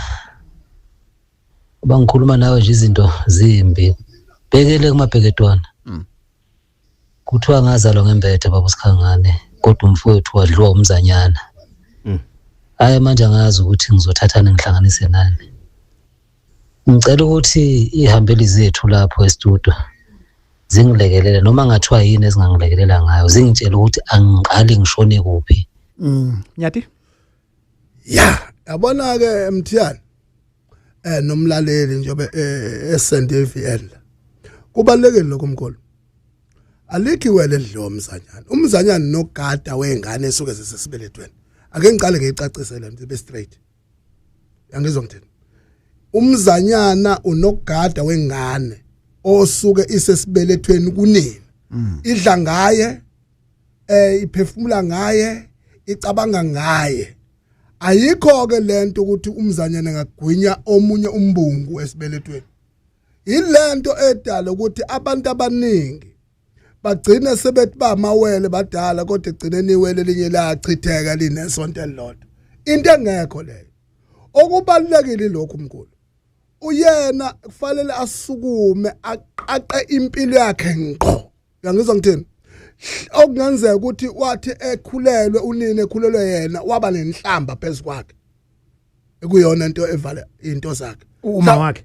Bangikhuluma nawe nje izinto zimbi. Bhekele kumabheketwana. Kuthiwa ngazalwa ngembethe baba uSikhangane, kodwa umfowethu wadliwa umzanyana. Hayi, manje angazi ukuthi ngizothathana ngihlanganise nani. Ngicela ukuthi ihambeli zethu lapho e-studio zingilekelele, noma ngathiwa yini ezingangilekelela ngayo, zingitshele ukuthi angiqali ngishone kuphi. Nyati? Ya, yabona ke Mthiyane nomlaleli, njobe esende VL, kubalekile lokho mkhulu. Alikho iwele edliwa umzanyana. Umzanyana nogada wengane esuke zisesibelethweni. Ake ngiqale ngiyicacise le nto, be straight. Yangizwa ngithini? Umzanyana unogada wengane osuke isesibelethweni kunini, idla ngaye, iphefumula ngaye, icabanga ngaye. Ayikho ke lento ukuthi umzanyana angagwinya omunye umbungu esibelethweni. Ilento edala ukuthi abantu abaningi bagcina sebethi bamawele badala, kodwa egcineni iwele linye lachitheka linesonto elilodwa, into engekho leyo. Okubalekile lokhu mkhulu, uyena kufanele asukume aqaqe impilo yakhe ngqo. Uyangizwa ngithini? Okungenzeka ukuthi wathi ekhulelwe unini, ekhulelwe yena, waba nenhlamba phezukwakhe, ekuyona into evala into zakhe. Uma wakhe.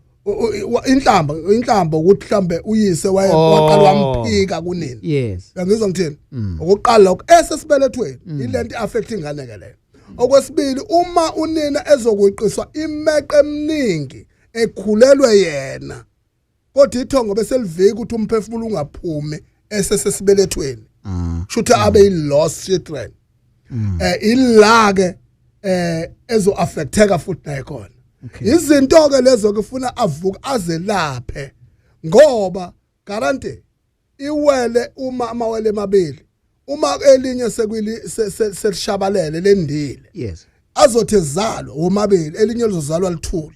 Inhlamba ukuthi mhlambe uyise waqala wamphika kunini. Yes. Uyangizwa ngithini? Okokuqala lokho esesibelethweni ilento affect ingane ke leyo. Okwesibili, uma unina ezokweqiswa imeqe eminingi ekhulelwe yena, kodwa ithongo bese livika ukuthi umphefumulo ungaphumi esesesibelethweni, shuthi abe yi-lost children. Ila ke ezo affecteka futhi naye khona. Izinto ke lezo kufuna avuke azelaphe, ngoba guarantee iwele uma amawele emabili, uma elinye sekwili selishabalele lendile, yes, azothi ezalwa womabili, elinye lizozalwa lithule,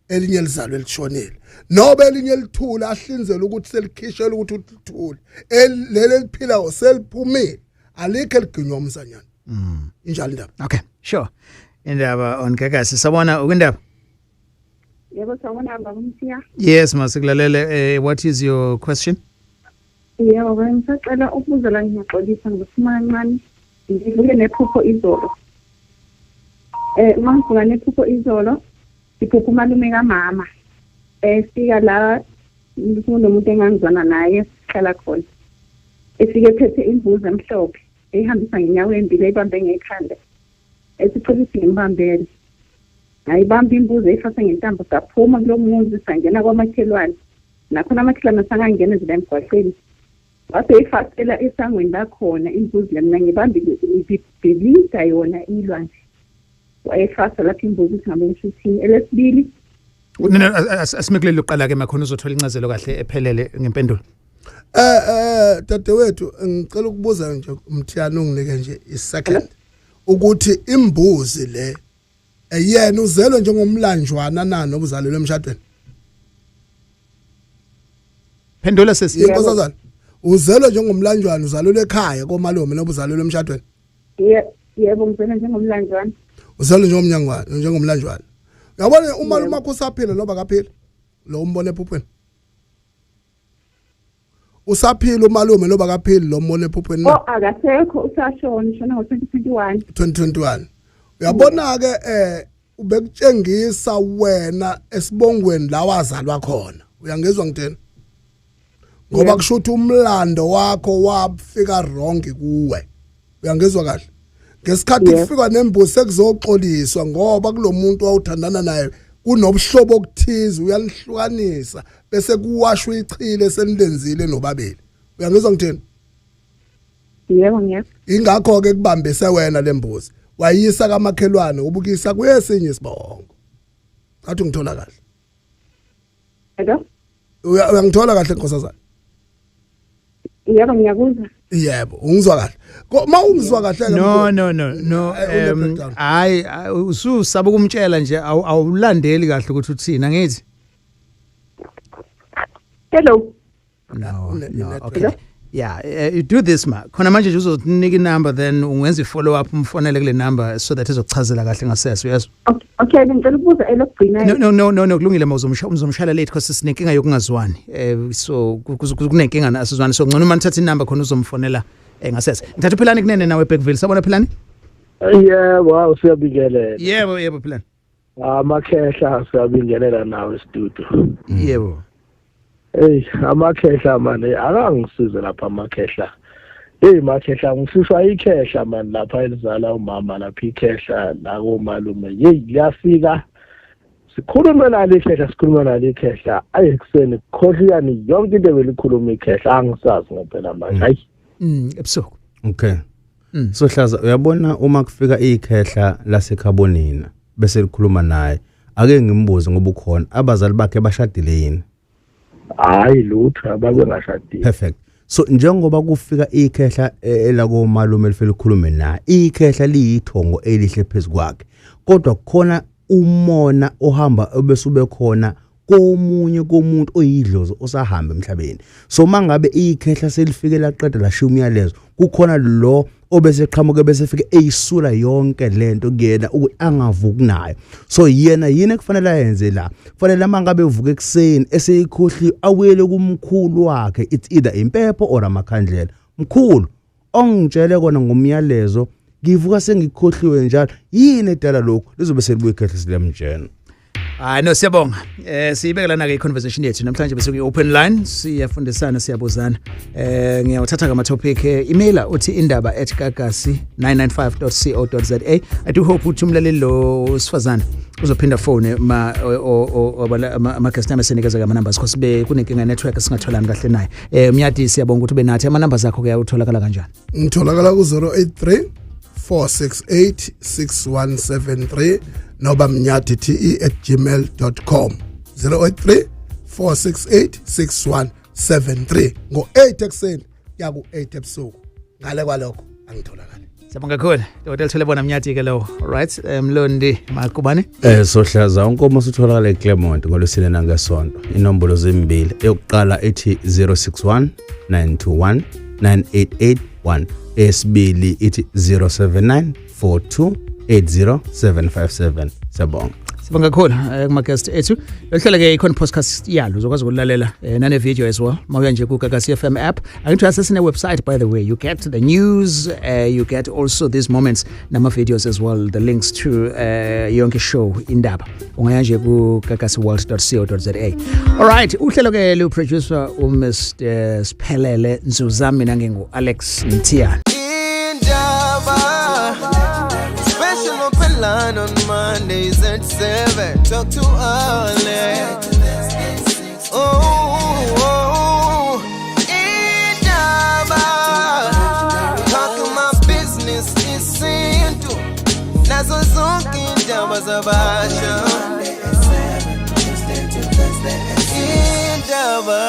elinye lizalwe lishonile, noba elinye lithule ahlinzele ukuthi selikhishela ukuthi lithule, leli eliphilayo seliphumile, alikho eliginywa umsanyana. Injalo indaba. Okay, sure. Indaba on Gagasi. Sabona ukwindaba. Yebo, sawubona baba Mthiya. Yes, masikulalele. What is your question? Yebo, bengisacela ukubuza la, ngiyaxolisa ngizophuma kancane. Ngivuke nephupho izolo. Uma ngivuka nephupho izolo, ngiphupha umalume kamama. Fika la kunomuntu engangizwana naye sihlala khona. Efike ephethe imbuzi emhlophe, eyihambisa ngenyawo embili, eyibambe ngekhanda. Esicela ukuthi ngimbambele. Ngayibamba imbuzi, eyifasa ngentambo, saphuma kulo muzi sangena kwamakhelwane. Nakhona amakhelwane sangangena nje la emgwaqeni. Wase eyifasela esangweni lakhona imbuzi le, mina ngibambile ngibhilida yona ilwa nje. Wayefasa lapho imbuzi ukuthi ngabe ngisho ukuthini. Elesibili, No, no, asime kuleli lokuqala ke, makhona uzothola incazelo kahle ephelele ngempendulo. Dadewethu, ngicela ukubuza nje uMthiyane, unginike nje isecond, ukuthi imbuzi le eyena uzelwe njengomlanjwana na nobuzalelwe emshadweni? Phendula sesi. Inkosazana, uzelwe njengomlanjwana, uzalelwe ekhaya komalume nobuzalelwe emshadweni? Yebo, ngizele njengomlanjwana. Uzelwe njengomnyangwana, njengomlanjwana. Uyabona, umalume wakho usaphila noba kaphila lo umbone ephuphweni? Usaphila umalume noba kaphili lo umbone ephuphweni na? Oh, akasekho, usashona, ushona ngo-2021. 2021. Uyabona ke, ubekutshengisa wena esibongweni la wazalwa khona. Uyangizwa ngithini? Ngoba kusho ukuthi umlando wakho wafika wrong kuwe. Uyangizwa kahle? Ngesikhathi kufika nembuzi sekuzoxoliswa, ngoba kulomuntu wawuthandana naye kunobuhlobo okuthize, uyanihlukanisa bese kuwashwa ichile senilenzile nobabili. Uyangizwa ngithini? Yebo, ngiyezwa. Ingakho ke kubambise wena lembuzi, wayisa kamakhelwane, ubukisa kuyesinye isibongo. Athi ngithola kahle? Hello? Uyangithola kahle, nkosazana? Yebo, ngiyakuzwa. Yebo, ungizwa kahle. Ma ungizwa kahle ke, No. mkhulu. No, no, no. Une-breakdown. Hayi, ususaba ukumtshela nje, awulandeli kahle ukuthi uthini, angithi? Hello? No, no, i-network. Okay. Yeah, you do this ma. Khona manje nje uzonika inumber, then ungenza i-follow up, umfonele kule number so that izokuchazela kahle ngasese, uyezwa? Okay, bengicela ukubuza elokugcina. No, no, no, no, no, kulungile ma, uzomshayela late because sinenkinga yokungazwani. So kunenkinga nasizwani, so ngcono uma nithatha inumber khona uzomfonela ngasese. Ngithatha uPhilani kunene nawe Bergville. Sabona Philani? Yebo, hawu, siyabingelela. Yebo, yebo Philani. Amakhehla, siyabingelela nawe studio. Yebo. Hey, amakhehla manje akangisize lapha amakhehla. Hey makhehla, ngihlushwa ikhehla man lapha elizala umama lapha, ikhehla la komalume. Hey, liyafika. Sikhulume nalo ikhehla, sikhuluma nalo ikhehla. Ayi, ekuseni khohliyani yonke into ebelikhuluma ikhehla, angisazi ngempela manje. Hayi. Ebusuku. Okay. So hlaza, uyabona uma kufika ikhehla lasekhabonina bese likhuluma naye, ake ngimbuze ngoba ukhona, abazali bakhe bashadile yini? Hayi lutho, ababengashadile. Perfect. So njengoba kufika ikhehla elakomalume lifike likhulume naye, ikhehla liyithongo elihle phezukwakhe, kodwa kukhona umona ohamba obese ube khona komunye komuntu oyidlozi osahamba emhlabeni. So mangabe ikhehla selifike laqeda lashiya umyalezo, kukhona lo obese qhamuke bese fike eyisula yonke lento kuyena ukuthi angavuki nayo. So yena yini ekufanele ayenze la? Kufanele mangabe evuka ekuseni eseyikhohliwe, awuyele kumkhulu wakhe, it's either impepho or amakhandlela. Mkhulu, ongitshele kona ngomyalezo, ngivuka sengikhohliwe njalo, yini edala lokhu? Lizobe selibuya ikhehla silemjena. Hayi no, siyabonga. Siyibeke lana ke i-conversation yethu namhlanje, bese kuyi open line, siyafundisana, siyabuzana. Ngiyawuthatha ngama topic, emaila uthi indaba@gagasi995.co.za. I do hope ukuthi umlaleli lo sifazana uzophinda phone ma ama guest nami senikeza ama numbers, because be kunenkinga network, singatholani kahle naye. Mnyadi, siyabonga ukuthi ube nathi. Ama numbers akho ke utholakala kanjani? Ngitholakala ku 083 468 6173 noba mnyadite@gmail.com. 083 468 6173, ngo-8 ekuseni kuya ku-8 ebusuku. Ngale kwalokho angitholakali. Siyabonga kakhulu, Dr. Tholebona Mnyadi ke lowo. All right, Mlondi Maqubane. Sohlaza unkomo sitholakala eClermont ngolwesine nangesonto. Inombolo zimbili. Eyokuqala ethi 061 921 9881. Esibili ithi 079 42 80757. Siyabonga. Sibonga kakhulu kuma guest ethu. Lohlelo ke ikhona podcast yalo, uzokwazi ukulalela nane video as well. Mawuya nje ku Gagasi FM app. Angithi asesine website, by the way. You get the news, you get also these moments nama videos as well, the links to yonke show indaba. Ungaya nje ku gagasiworld.co.za. All right, uhlelo ke lu producer u Mr Siphelele Nzuza, mina ngingu Alex Mthiyane. Indaba. Special open line on Mondays at 7. Talk to Alex. Oh, Indaba. Talk my business isintu. Nazo zonke indaba zabasha. Indaba.